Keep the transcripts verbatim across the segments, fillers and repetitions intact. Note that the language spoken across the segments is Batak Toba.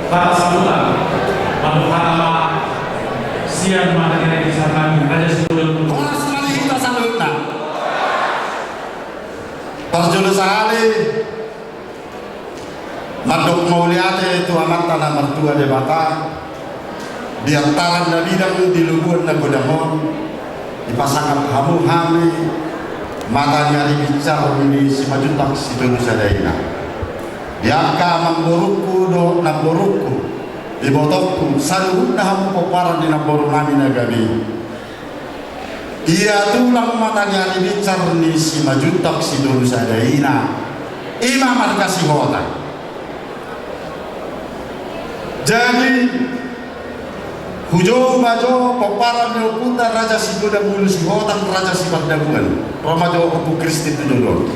Para saluhutna, mauliate ma sian mata ni ari di sahali, Raja Sibulan. Horas ma di hita saluhutna. Parjolo sahali, mandok mauliate tu Amanta na martua Debata, di antaran na bidang di lubuan na godang on, dipasangap hamu hami mata ni ari binsar ni Simanjuntak Sitolu Sada Ina. Di angka amangborungku dohot namborungku, ibotongku, saluhutna hamu pomparan ni namboru nami na gabe i. Ia tulang mata ni ari binsar ni Simanjuntak Sitolu Sada Ina, i ma marga Sihotang. Jadi, hujou ma jo pomparan ni ompunta Raja Sigodang Mulu Sihotang, Raja Sipardabuan. Ro ma jo Ompu Kristin tu jolo.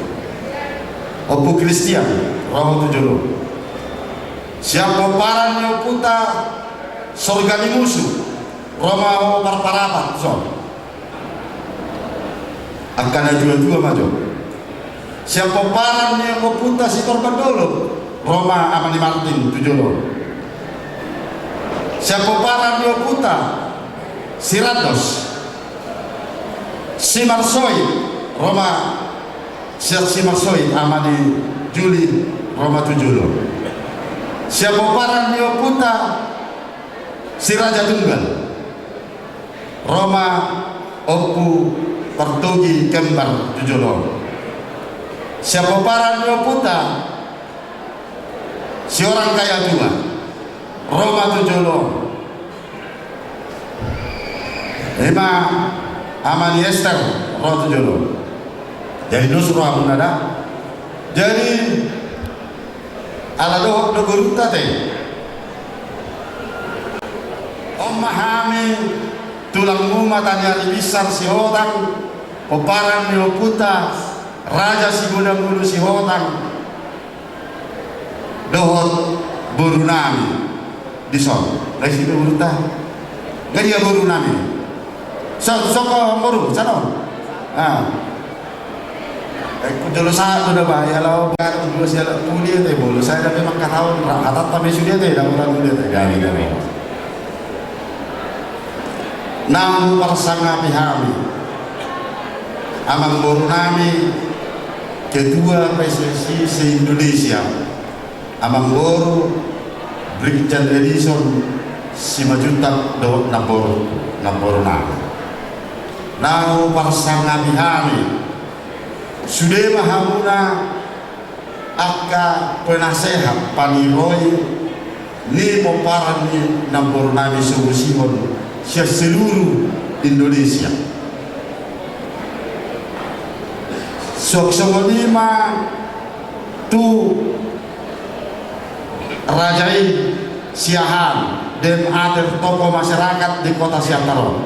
Ompu Kristian, ro tu jolo. Sian pomparan ni ompunta Sorga ni Musu, ro ma ho Parparapat, so. Angka na tua-tua ma jo. Sian pomparan ni ompunta Sitorban Dolok, ro ma Ama ni Martin tu jolo. Sian pomparan ni ompunta Sirandos, Simarsoit, ro ma sian Simarsoit, Ama ni Juli, ro ma tu jolo. Sian pomparan ni ompunta Siraja Tunggal, ro ma Ompu Partogi kembar tu jolo. Sian pomparan ni ompunta Siorang Kaya Tua, ro ma tu jolo. I ma Ama ni Ester, ro tu jolo. Jadi dos rohamuna da. Jadi, ala dohot do borunta te, on ma hami tulangmu mata ni ari binsar Sihotang, pomparan ni ompunta Raja Sigodang Mulu Sihotang, dohot boru nami dison. Nunga ise boru ta? Nunga dia boru nami? So, so ko boru, sano. Ah. Eh, ku jolo sahat do da ba, ia laho baru dua siala puli te bolo. Sai da memang kataon, ra, kata ta me sude te, da orang sude te, gari, gari. Naung parsangapi hami amangboru nami, ketua P S S I se-Indonesia, amangboru Brigjen Edison Simanjuntak dohot namboru, namboru nami. Naung parsangapi hami, sude ma hamuna angka penasehat, paniroi ni pomparan ni namboru nami so husihon sian seluruh Indonesia. Suang songon i ma tu raja i Siahaan, dem ater tokoh masyarakat di kota Siantar on.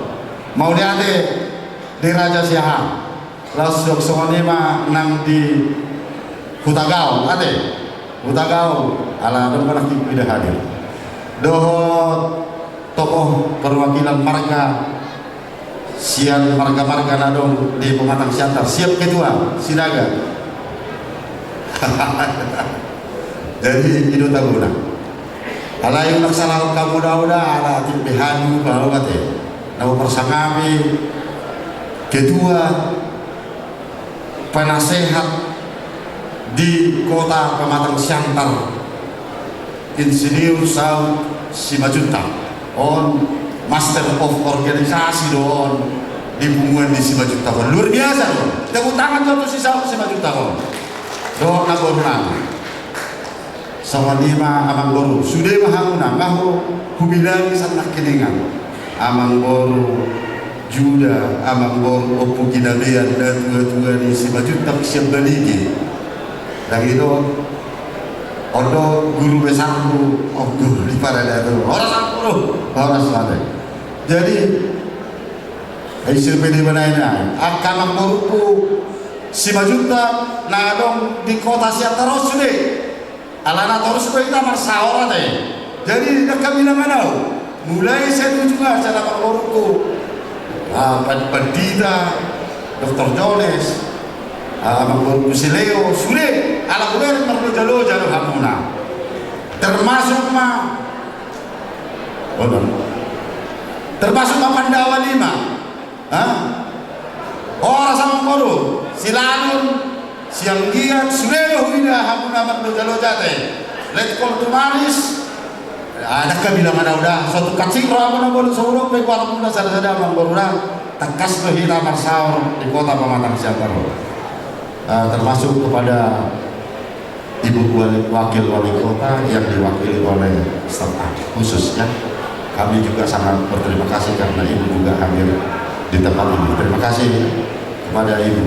Mauliate di Raja Siahaan. Laos suang songon i ma nang di Hutagaol, ate? Hutagaol, ala adong ma nang di mida hadir. Dohot tokoh perwakilan marga sian marga-marga na adong di Pematang Siantar, siap ketua, Sinaga. Jadi, i do tabona. Alai unang salahon hamu da, ala atik be hami, bahwa te. Naung parsangapi ketua penasehat di kota Pematang Siantar, Insinyur Saud Simanjuntak. On master of organisasi do on di punguan ni Simanjuntak on. Luar biasa do. Tepuk tangan jo tu si Saud Simanjuntak on. Dohot namboru nami. Songon i ma amangboru, sude ma hamuna, nga ho hubilangi sian nangkiningan. Amangboru Juda, amangboru Ompu Ginabean, natua-tua ni Simanjuntak sian Balige. Dang i do, on do guru besarhu, Ompu Guru di Parada tu. Horas amangboru, horas mate. Jadi, ai survei di mana ini, angka amangboruku Simanjuntak na adong di kota Siantar on sude. Alana torus do hita marsaor ate. Jadi, dang hami na manau. Mulai sian ujung sian amangboruku, ah, Pand-, Pandita, Doktor Jones, ah, amangboruku si Leo, sude, ala hubereng marloja-loja do hamuna. Termasuk ma Termasuk ma Pandawa lima. Horas amangboru, Siladun, Sianggiat, sude do huida hamuna marloja-loja ate. Letkol Tumanis. Ndang habilangan au da, so tung kancing rohamuna molo so hudok pe goarmuna sada-sada amangboru da. Tangkas do hita marsaor di Kota Pematang Siantar on. Termasuk kepada Ibu Wali, Wakil Wali Kota yang diwakili oleh staf ahli khusus, ya. Kami juga sangat berterima kasih karena Ibu juga hadir di tempat ini. Terima kasih kepada Ibu.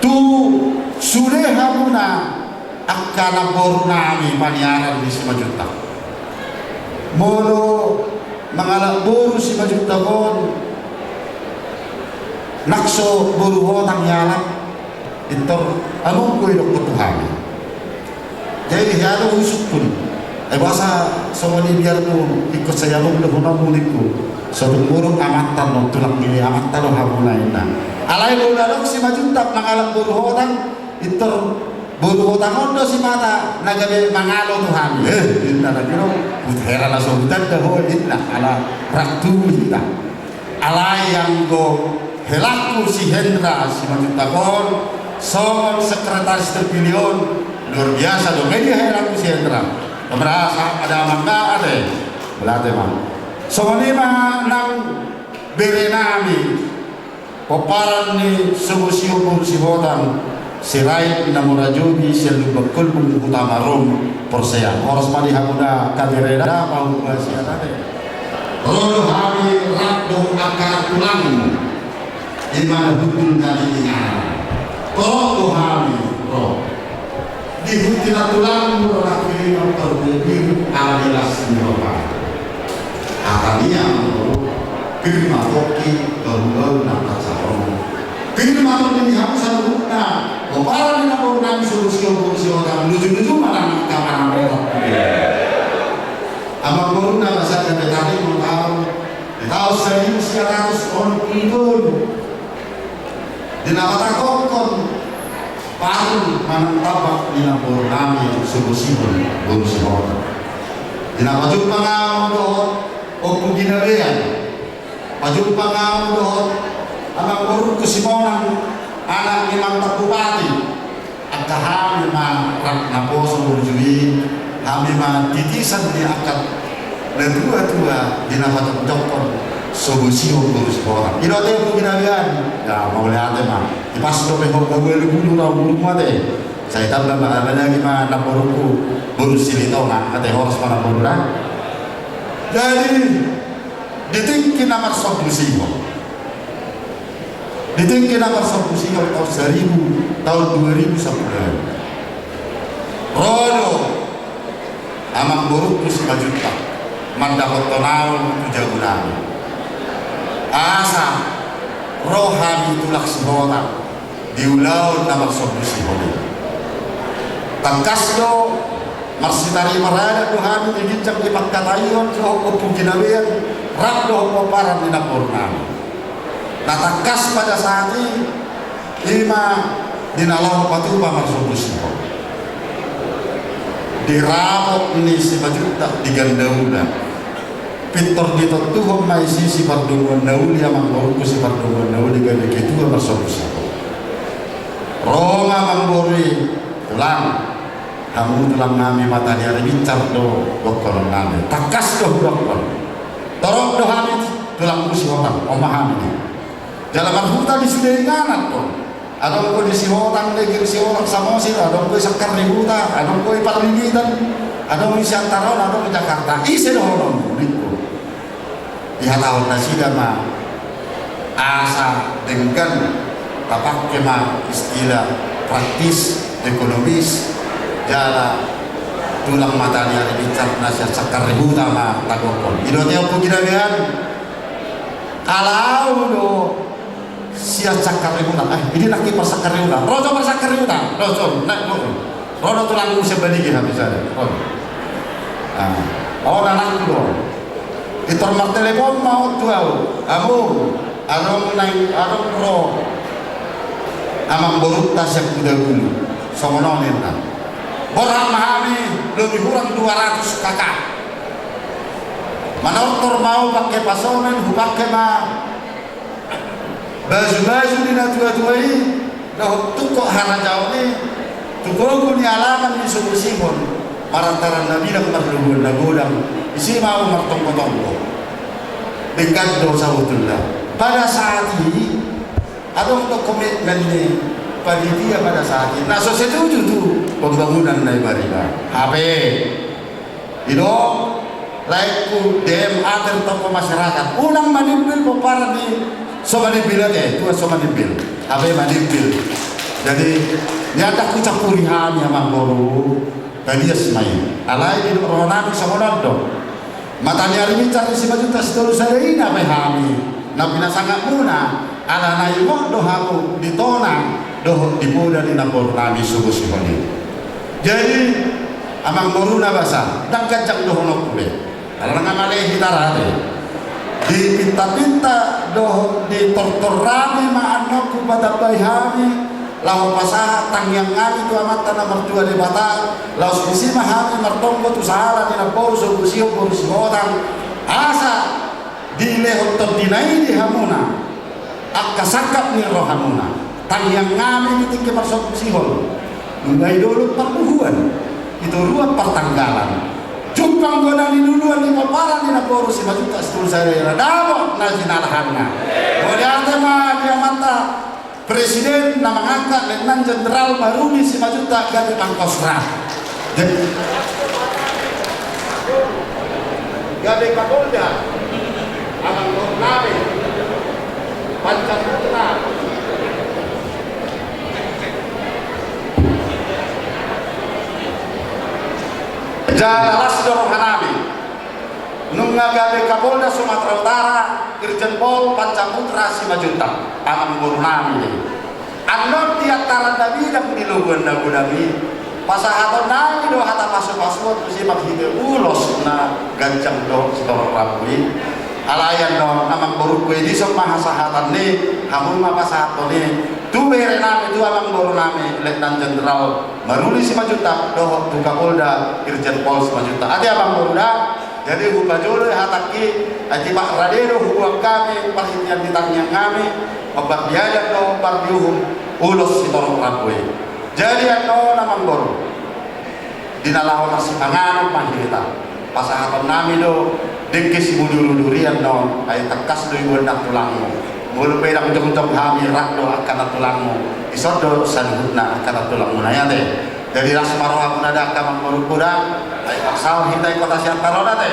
Tu sude hamuna angka namboru nami paniaran ni Simanjuntak. Molo mangalap boru Simanjuntak on, nang so boru hotang ialap, pintor among do idokkon tu hami. Jadi hea do husungkun. Ai boasa songon i, biar tu ingkon sai among do honommu ningku. So tung boru amanta do, tulang ni amanta do hamuna, inna. Alai molo adong Simanjuntak mangalap boru hotang, pintor boru hotang on do sipata na gabe mangalo tu hami. Eh, inna, na giro, hut hera na so hutanda ho, inna, ala rang tubu hita. Alai anggo helangku si Hendra Simanjuntak on songon sekretaris terpilih on, luar biasa do media helangku si Hendra. Pemerasa ada mangga ate. Belate ma. Songon i ma nang bere nami, pomparan ni Sobosihon boru Sihotang, Sirait na mora jobi sian Lumban Kolbung, Huta Marum, Porsea. Horas ma di hamuna angka bere da, pahuhut ma sian ate. Ro do hami rap dohot angka tulangmu, i ma na hundul na di inganan. Torop do hami ro. Di huti na tulangmu do na pilih parbuebir ala di las ni roha. Hata ni amang boru, pir ma pongki, bahul-bahul na pansahon. Pir ma tondi ni hamu saluhutna. Pomparan ni namboru nami Sobosihon boru Sihotang, luju-luju ma nang angka panamboran. Amang boru, na masa gabe tadi mau tahu. Di taon saribu sia ratus onom pulu tolu, di na patangkokhon patung manang tambak ni namboru nami Sobosihon boru Sihotang, di na pajumpang au dohot Ompu Ginabean, pajumpang au dohot amang borungku si Monang, anak ni mantan bupati. Angka hami ma rap naposo burju i, hami ma titisan ni angka natua-tua di na patongkokhon Sobosihon boru Sihotang. I do ate, Ompu Ginabean. Ya, mauliate ma. Ipas dope ho, ualu pulu taon umurmu ate. Sai tamba ma, apalagi ma namborungku boru Silitonga ate, horas ma namboru da. Jadi di tingki na marsombu sihol, di tingki na marsombu sihol taon saribu, taon dua ribu sampulu, ro do amang borungku Simanjuntak mandapothon au tu jabu nami. Asa ro hami tulang Sihotang di ulaon na marsombu sihol i. Tangkas do marsitarima radat do hami di ginjang ni pangkataion dohot Ompu Ginabean, rap dohot pomparan ni namboru nami. Na tangkas pada saat i, i ma di na laho patupa marsombu sihol. Di rapot ni Simanjuntak di Gandaula, pintor ditontuhon ma i si Sipardomuan na Uli, amang borungku Sipardomuan na Uli, gabe ketua marsombu sihol. Ro ma amang boru i, tulang, hamu tulang nami mata ni ari binsar do dohonon nami. Tangkas do hudokkon. Torop do hami tulangmu Sihotang, on ma hami di. Jala marhuta di sude inganan do. Adong do di Sihotang, Leger Sihotang, Samosir, adong do i Sangkar ni Huta, adong do i Parlilitan, adong di Siantar on, adong di Jakarta. Ise dohononmu ningku. Dihatahon nasida ma asa denggan tapangke ma istilah praktis, ekonomis, jala tulang mata ni ari binsar na sian Sangkar ni Huta ma tagokhon. I do ate, Ompu Ginabean, ala au do sian Sangkar ni Huta. Eh, i do nangkin Sangkar ni Huta. Ro jo Sangkar ni Huta. Ro jo, naek ro jo. Ro do tulangmu sian Banigi hami sada. Ro. Ah, on anakku do. Pintor martelepon ma on tu au. Amang, adong naeng, adong ro amang borunta sian Hutagulu. Songon on ninna. Borhat ma hami lobi hurang dua ratus K K. Manortor ma au pangke pasomen, hupangke ma baju-baju ni natuatua i, dohot tungkot harajaon i, tu pogu ni alaman ni so husihon, marantaran na bidang marlobuan na godang, disi ma au martongkotongko. Denggan do sabotulna. Pada saat i, adong do komitmen ni panitia pada saat i. Na so setuju tu pembangunan na i marina. Hape. Didok, laengku D M ater tokoh masyarakat. Unang manimbil pomparan ni so manimbil ate, tua so manimbil. Hape manimbil. Jadi, nian ndang hucampuri hami amangboru, talias ma i. Alai didok rohanami songon on do. Mata ni ari minsar ni Simanjuntak Sitolusada i na pe hami. Na pinasangapmuna, ala na ingot do hamu di tona, dohot di poda ni namborunami so husihon i. Jadi, amangboru na basa, ndang ganjang dohononku be. Ala nunga male hita ra ate. Dipintapinta dohot ditortor hami ma annon hupatambai hami, laho pasahat tangiangnami tu Amanta na martua Debata, laos disi ma hami martonggo tu sahala ni namboru so husihon boru Sihotang, asa dilehon tondina i di hamuna, angka sangkap ni rohamuna. Tangiangnami di tingki marsombu sihol. Nunga i dolok parbuhuan, i toruan partanggalan. Jumpang do na niluluan ni pomparan ni namboru Simanjuntak Sitolusada i, dapot na jinalahanna. Mauliate ma di Amanta. Presiden na mangangkat Letnan Jenderal Maruli Simanjuntak gabe Pangkostrat. Gabe Kapolda, amangboru nami, Pancaputra. Jala las do roha nami. Nunga gabe Kapolda Sumatera Utara, Irjen Pol Pancaputra Simanjuntak, amangboru nami do i. Annon di antaran na bidang di lobuan na godang i, pasahaton nami do hata pasupasuon tusi marhite ulos na ganjang dohot sitorop rambu i. Alai annon amangborungku, i dison ma hasahatan ni, hamu ma pasahathon i tu bere nami, tu amangboru nami Letnan Jenderal Maruli Simanjuntak dohot tu Kapolda Irjen Pol Simanjuntak. Ate amangboru da. Jadi hupajolo hatangki, ai tipak rade do huboan hami parhitean ni tangiangnami, hombar di adat dohot hombar di uhum, ulos sitorop rambu i. Jadi annon amangboru, di na laho marsipanganon ma hita, pasahaton nami do dengke simudurudur i annon, ai tangkas do iboan nang tulangmu. Molo pe ndang jongjong hami, rap do angka nantulangmu. Dison do saluhutna angka nantulangmuna i ate. Jadi las ma rohamuna da angka amangborungku da. Ai pasahat hita i kota Siantar on ate.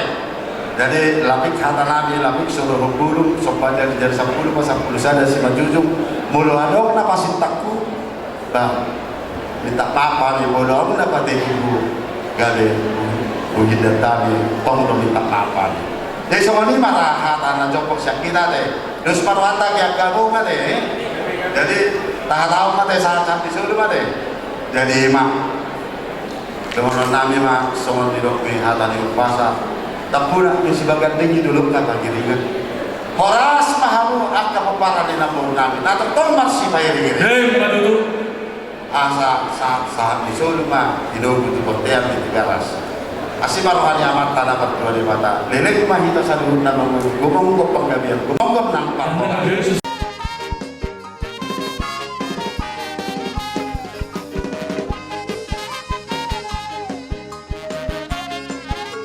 Jadi lapik hata nami, lapik so dohot bulung, somba jari, jari sampulu, pasampulu sada simanjujung. Molo adong na pasintangku, bah, minta maaf hami, molo adong na pateguhu gabe huhindat hami, tong do minta maaf hami. Jadi songon i ma ra hata na jokok sian hita ate. Dos ma rohanta di angka among ate. Jadi tahatahon ma ate, sahat-sahat ni solu ma ate. Jadi i ma, dohonon nami ma songon nidok ni hata ni umpasa: Tampunak ni Sibaganding i, dolok na Pangiringan. Horas ma hamu angka pomparan ni namboru nami, na tongtong marsipairingiring. Emma tutu. Asa sahat-sahat ni solu ma tinogu tu bontean di Tigaras. Asi ma roha ni Amanta na martua Debata, leleng ma hita saluhutna mangolu, gomgom panggabean, gomgom nang parhorasan.